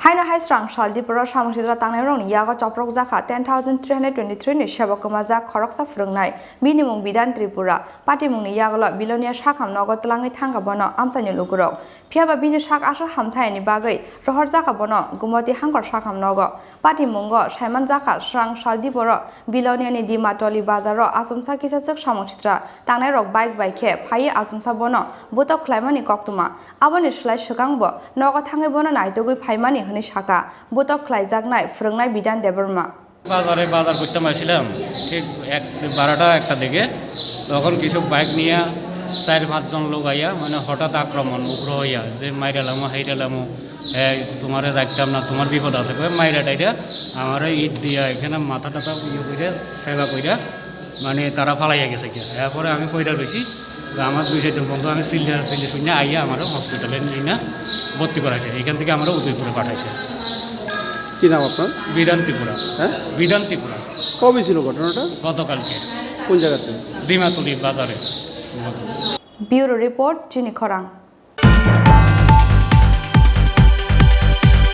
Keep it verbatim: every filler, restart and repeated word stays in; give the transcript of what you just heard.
Haino hai srang sal Diporo samung sitra tangnairokni yago choprok jakha ten thousand three hundred twenty-three ni sebok kwmajak khoroksa phwrwngnai. Bini mung Bidan Tripura. Patimungni yagulo Bilonia sakham nogo twlangwi thangkha bono amchaini lukurok. Phiyaba bini sak aswk hamthayani bagwi rohorjakha bono Gumoti Hangkor sakham nogo. Patimungo saimanjakha srang sal Diporo Biloniani Dimatoli bazaro achomsa kisa swk samung sitra tangnairok bike bai khe phaiwi achomsa bono bwtok khlaimani koktwma. Aboni slai swkangbo nogo thangwi bono naitugwi phaimani hwnwi saka bwtok khlaijaknai phwrwngnai Bidan Debbarma. বাজারে বাজার করতে আসছিলাম, ঠিক এক বারোটা একটা দিকে। তখন কিছু বাইক নিয়ে চার পাঁচজন লোক আইয়া, মানে, হঠাৎ আক্রমণ, উগ্র হইয়া, যে মাইরা লামো, হাইরা লামো, এই তোমারে রাখতাম না, তোমার বিপদ আছে কয়ে মাইরা টাইরা আমারে ইট দিয়া এখানে মাথা টাথা ইয়ে করে, সেবা কইরা, মানে, তারা ফালাইয়া গেছে গিয়া। এরপরে আমি পইরা রইছি, তো আমার দুই চারজন বন্ধু আমি চিল্লা চিল্লি শুনে আইয়া আমার হসপিটালে নিয়ে না ভর্তি করাইছে, এখান থেকে আমরা উদয়পুরে পাঠাইছে। কি নাম আপনার? বিধান ত্রিপুরা। হ্যাঁ? বিধান ত্রিপুরা। কবে ছিল ঘটনাটা? গতকালকে। কোন জায়গাতে? ডিমাতুলি বাজারে। Bureau report, Chini Khorang.